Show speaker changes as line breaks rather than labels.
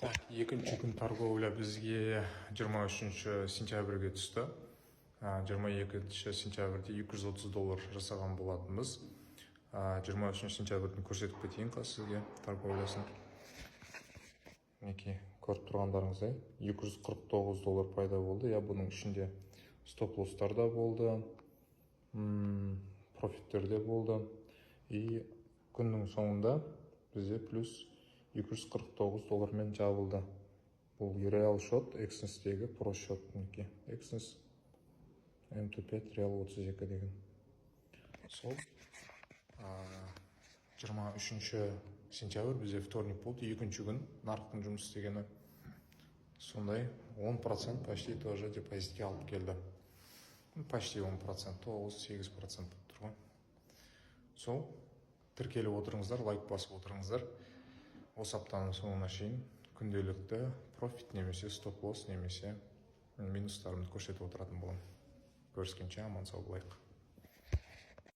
Так, екінші күн торговля бізге 23 сентябрьге түсті. 22 сентябрьде 230 доллар жасаған болатынбыз. 23 сентябрьдің көрсетіп кетейін қазір сізге торговлясын. Мінекей, көріп тұрғандарыңыздай, 249 доллар пайда болды. Иә, бұның ішінде стоп лосстар да болды, профиттер де болды. И күннің соңында бізде плюс 249 доллармен жабылды. Бұл реал счет, Exness-тегі про счет, мінекей, Exness MT5 Реал 32 деген. Сол 23 сентябрь бізде вторник болды, екінші күн нарықтың жұмыс істегені. Сондай 10% почти тоже депозитке алып келді. Ну, почти 10%, 9-8% болып тұр ғой. Сол, тіркеліп отырыңыздар, лайк басып отырыңыздар. Осы аптаның соңына шейін күнделікті профит немесе стоп лосс немесе минустарымды көрсетіп отыратын боламын. Көріскенше, аман сау болайық.